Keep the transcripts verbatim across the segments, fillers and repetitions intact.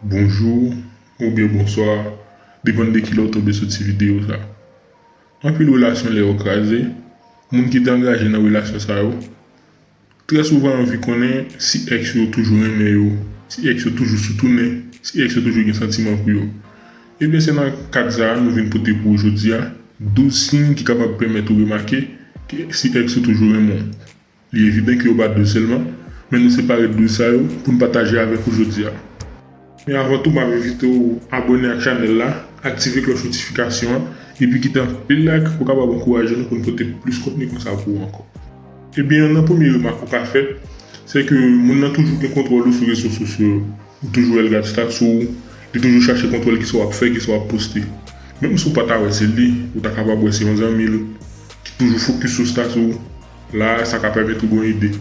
Bonjou oubyen bonswa, depann de kilè w tonbe sou ti videyo sa. Anpil relasyon lè yo kraze, moun ki te angaje nan relasyon sa yo, trè souvan yo anvi konnen si ex yo toujou renmen yo, si ex yo toujou sou tounen, si ex yo toujou gen santiman pou yo. Ebyen se nan kad sa a nou vin pote pou ou jodi a, douz siy ki kapab pèmèt ou remake ke si ex ou toujou renmen w. Li evidan ke yo pa douz sèlman, men nou separe douz sa yo pou n pataje avèk ou jodi a. Men avan tou, m ap envite w abòne ak chanèl la, aktive klòch notifikasyon an, epi kite anpil like pou kapab ankouraje nou pou n pote plis kontni konsa pou ou ankò. Ebyen, nan premye remak ou ka fè, se ke moun nan toujou gen kontwòl ou sou rezo sosyo yo. Ou toujou wè l gad estati w, li toujou chache kontwòl kisa w ap fè, kisa w ap poste. Menm si w pa ta wè se li, ou ta kapab wè se yon zanmi l ki toujou fokis sou estati w. La, sa ka pèmèt ou gen yon ide.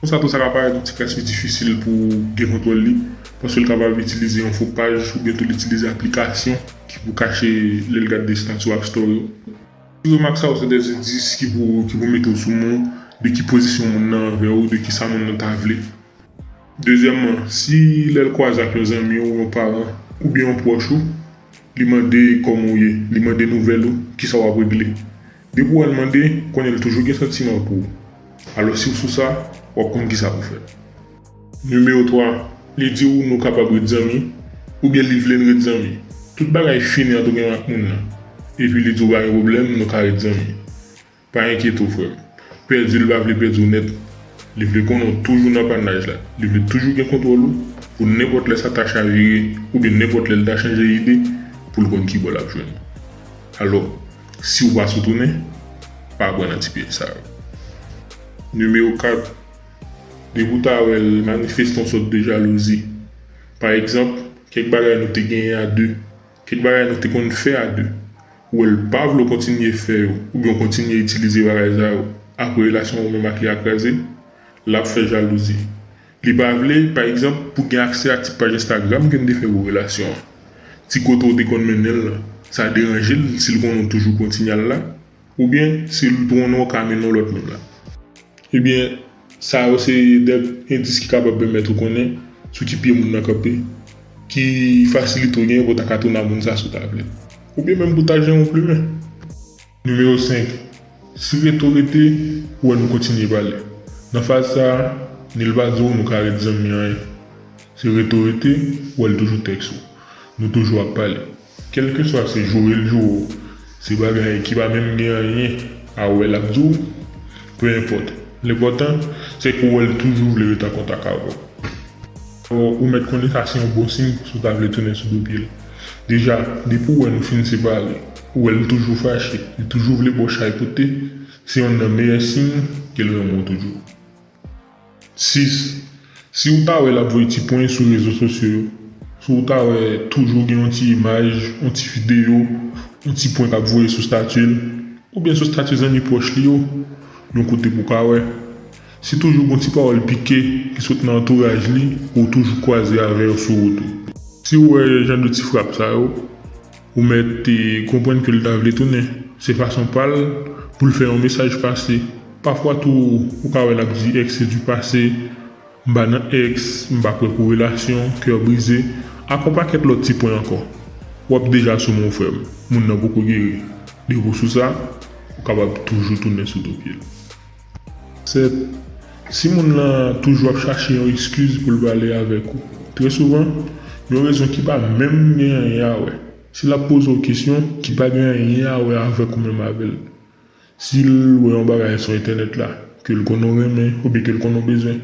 Konsa tou, sa ka parèt yon ti kras pi difisil pou w gen kontwòl li, paske l kapab itilize yon fo paj oubyen tou l itilize aplikasyon ki pou kache lè l gad estati w ak story w. Ti remak sa yo se de endis ki pou, ki pou mete w sou men w de ki pozisyon moun nan anvè w, de kisa moun nan ta vle. Dezyèmman, si lè l kwaze ak yon zanmi w, yon paran, oubyen yon pwòch ou, li mande kòman w ye, li mande nouvèl ou, kisa w ap regle. Depi w wè l mande, konnen l toujou gen santiman pou ou. Alò si w sou sa, w ap konn kisa pou fè. Nimewo twa, li di w nou kapab ret zanmi, oubyen li vle n ret zanmi. Tout bagay fini ant ou menm ak moun nan. Epi li di w pa gen pwoblèm, nou ka ret zanmi. Pa enkyete w, frè m. Pèdi l pa vle pèdi w nèt. Li vle konnen w toujou nan pannaj la. Li vle toujou gen kontwòl ou pou nenpòt lè sa ta chavire oubyen nenpòt lè l ta chanje ide pou l konn kibò l ap jwenn ou. Alò, si w pa sou tounen, pa pran nan ti pyèj sa yo. Nimewo kat, depi w ta wè l manifeste yon sòt de jalouzi. Pa egzanp, kèk bagay nou te genyen a de, kèk bagay nou te konn fè a de, ou wè l pa vle w kontinye fè yo, oubyen w kontinye itilize bagay sa yo, apre relasyon ou menm ak li a kraze, l ap fè jalouzi. Li pa vle, pa egzanp, pou gen aksè a ti paj Instagram ke n te fè pou relasyon an. Ti kote w te konn mennen l lan, sa deranje l si l konnen w toujou kontinye al la, oubyen si l konnen w ka mennen yon lòt moun la. Ebyen, sa yo se de endis ki kapab pèmèt ou konnen sou ki pye moun nan kanpe, ki fasilite w genyen pou w ta ka tounen a moun sa si w ta vle. Oubyen menm pou w ta jwenn yon plimen. Nimewo senk, si rete w rete, ou wè nou kontinye pale. Nan faz sa a, ni l pa di w nou ka ret zanmi anyen. Se rete w rete, ou wè l toujou tèks ou. Nou toujou ap pale. Kèlkeswa se joure l joure w, se bagay ki pa menm gen anyen a wè l ap di w, pe enpòt. Lenpòtan, se ke w wè l toujou vle ret an kontak avè w. Ou mèt konnen sa se yon bon siy si w ta vle tounen sou do pye l. Deja, depi w wè nou fin separe, ou wè l toujou fache, li toujou vle ba w chay pote, se yonn nan meyè siy ke l renmen w toujou. Sis, si w ta wè l ap voye ti pwen sou rezo sosyo yo, si w ta wè toujou gen yon ti imaj, yon ti videyo, yon ti pwen k ap voye sou estati l, oubyen sou estati zanmi pwòch li yo, yon kote pou w ka wè. Si toujou gen yon ti pawòl pike ki sot nan antouraj li, ou toujou kwaze avè yo sou wout ou. Si w wè jan de ti frap sa yo, ou mèt konprann ke l ta vle tounen. Se fason pa l pou l fè yon mesaj pase. Pafwa tou, ou ka wè l ap di ex c'est du passé, m pa nan ex, m pa prè pou relasyon, kè brize, ak yon pakèt lòt ti pwen ankò. W ap deja sou men w, frè m. Moun nan poko geri. Depi w sou sa, ou kapab toujou tounen sou do pye l. Sèt, si moun nan toujou ap chache yon eskiz pou l pale avèk ou, trè souvan, yon rezon ki pa menm gen anyen a wè. Si l ap poze w kesyon ki pa gen anyen a wè avèk ou menm avè l. Si l wè yon bagay sou entènèt la, ke l konnen w renmen oubyen ke l konnen w bezwen.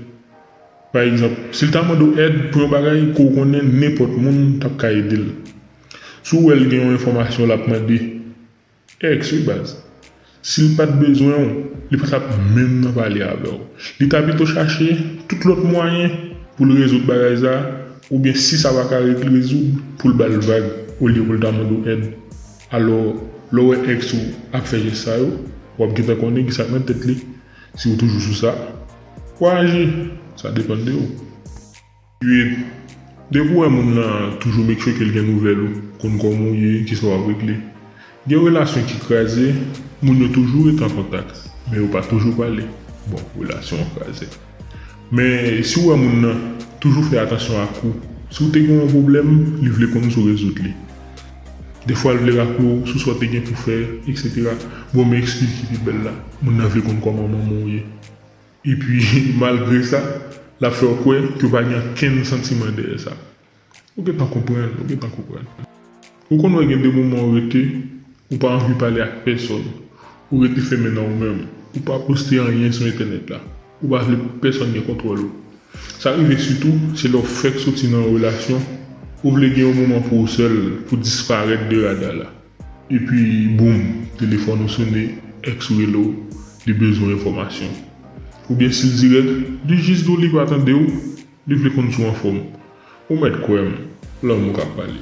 Pa egzanp, si l ta mande w èd pou yon bagay ke w konnen nenpòt moun t ap ka ede l. Si w wè l gen yon enfòmasyon l ap mande, ex wi baz. Si l pa t bezwen w, li pa t ap menm nan pale avè w. Li ta pito chache tout lòt mwayen pou l rezoud bagay sa, oubyen si sa pa ka re-, rezoud, pou l ba l vag, olye pou l ta mande w èd. Alò, lè w wè ex ou ap fè jès sa yo, w ap gentan konnen kisa k nan tèt li. Si w toujou sou sa, w a aji. Sa depann de ou. Uit, depi w wè moun nan toujou make sure ke l gen nouvèl ou, konn kòman w ye, kisa w ap regle. Gen relasyon ki kraze, moun yo toujou ret an kontak, men yo pa toujou pale. Bon, relasyon an kraze. Men si w wè moun nan toujou fè atansyon ak ou, Si w te gen yon pwoblèm, li vle konn si w rezoud li. Defwa, l vle raple w sou sa w te gen pou fè, etsetera. Bon, men ekspliz ki pi bèl la. Moun nan vle konn kòman manman w ye. Epi, malgre sa, l ap fè w kwè ke w pa gen okenn santiman dèyè sa. Ou gentan konprann, ou gentan konprann. Ou konn wè gen de moman ou rete, ou pa anvi pale ak pèsòn. Ou rete fèmen nan ou menm. Ou pa poste anyen sou entènèt la. Ou pa vle pèsòn gen kontwòl ou. Sa rive sitou, se lè w fèk soti nan yon relasyon, ou vle gen yon moman pou ou sèl, pou disparèt de rada la. Epi, boum, telefòn ou sone, èks ou rele w, li bezwen enfòmasyon. Oubyen si l dirèk, li jis di w li pa tande w, li vle konn si w anfòm. Ou mèt kwè m, lanmou ka pale.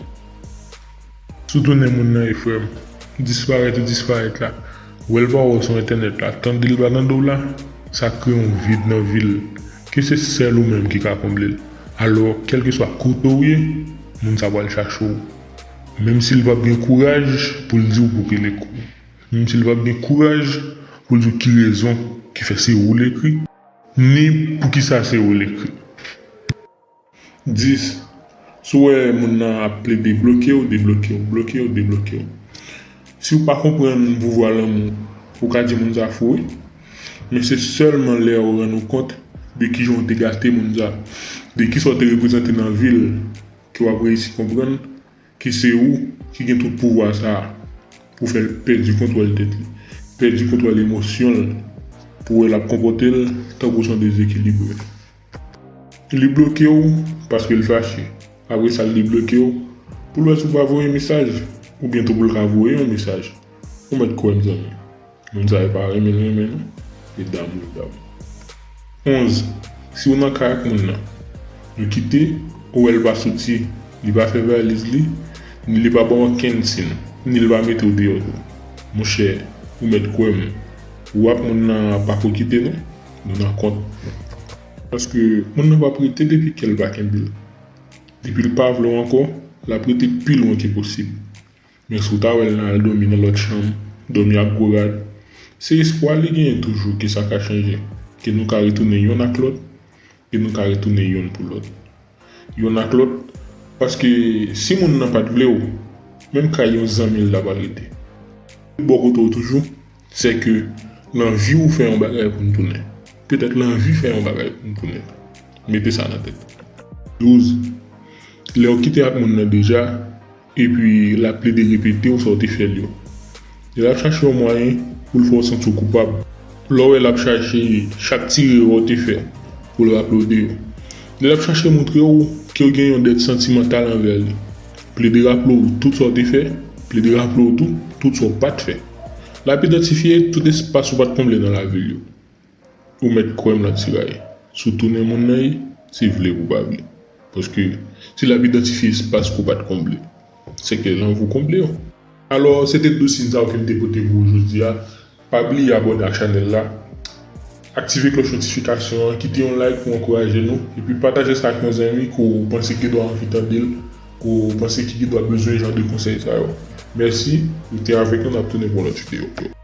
Si w tounen moun nan ye, frè m, disparèt ou disparèt la, wè l pa wè w sou entènèt la, tande l pa tande w la, sa kreye yon vid nan vi l, ke se sèl ou menm ki ka konble l. Alò, kèlkeswa kote w ye, moun sa pral chache w. Menm si l p ap gen kouraj pou l di w pou ki l ekri w. Menm si l p ap gen kouraj pou l di w ki rezon ki fè se ou l ekri, ni poukisa se ou l ekri. Dis, si w wè moun nan ap plede bloke w, debloke w, bloke w, debloke w. Si w pa konprann pouvwa lanmou, ou ka di moun sa fou wi. Men se sèlman lè w rann ou kont de kijan w te gate moun sa, de kisa w te reprezante nan vi l, ke w ap reyisi konprann ke se ou ki gen tout pouvwa sa a pou fè l pèdi kontwòl tèt li, pèdi kontwòl emosyon l, pou wè l ap konpòte l tankou s on dezekilibre. Li bloke w paske l fache. Apre sa, l debloke w pou l wè si w pa voye mesaj, oubyen tou pou l ka voye yon mesaj. Ou mèt kwè m, zanmi. Moun sa yo pa renmen l renmen non, e damou l damou. Onz, si w nan kay ak moun nan, nou kite, ou wè l pa soti, li pa fè valiz li, ni li pa ba w okenn siy, ni li pa mete w deyò tou. Monchè, ou mèt kwè m, ou ak moun nan pako kite non, nou nan kont. Paske moun nan p ap rete depi kè l pa kenbe l. Depi l pa vle w ankò, l ap rete pi lwen ke posib. Men si w ta wè l nan al dòmi nan lòt chanm, dòmi ak gwo rad, se espwa li genyen toujou ke sa ka chanje, ke nou ka retounen yonn ak lòt, ke nou ka retounen yonn pou lòt. Yonn ak lòt, paske si moun nan pa t vle w, menm kay yon zanmi l ta pral rete. Bò kote w toujou, sèke lanvi w fè yon bagay pou n tounen. Petèt lanvi fè yon bagay pou n tounen. Mete sa nan tèt. Douz, lè w kite ak moun nan deja, epi l ap plede repete w sa w te fè l yo. Lè l ap chache yon mwayen pou l fè w santi w koupab. Lè w wè l ap chache chak ti erè w te fè pou l raple w de yo. Lè l ap chache montre w ke w gen yon dèt santimantal anvè li. Plede raple w tout sa w te fè, plede raple w tou tout sa w pa t fè. L ap idantifye tout espas ou pa t konble nan lavi l yo. Ou mèt kwè m nan ti ray. Si w tounen moun nan ye, se vle pou pa vle. Paske si l ap idantifye espas ke w pa t konble, se ke l anvi w konble yo. Alò, se te dous siy sa yo ke m te pote pou ou jodi a. Pa bliye abòne ak chanèl la, aktive klòch notifikasyon an, kite yon like pou ankouraje nou, epi pataje sa ak yon zanmi ke w panse ki dwa anvi tande l, ke w panse ki dwa bezwen jan de konsèy sa yo. Mèsi, rete avèk nou, n ap tounen pou yon lòt videyo.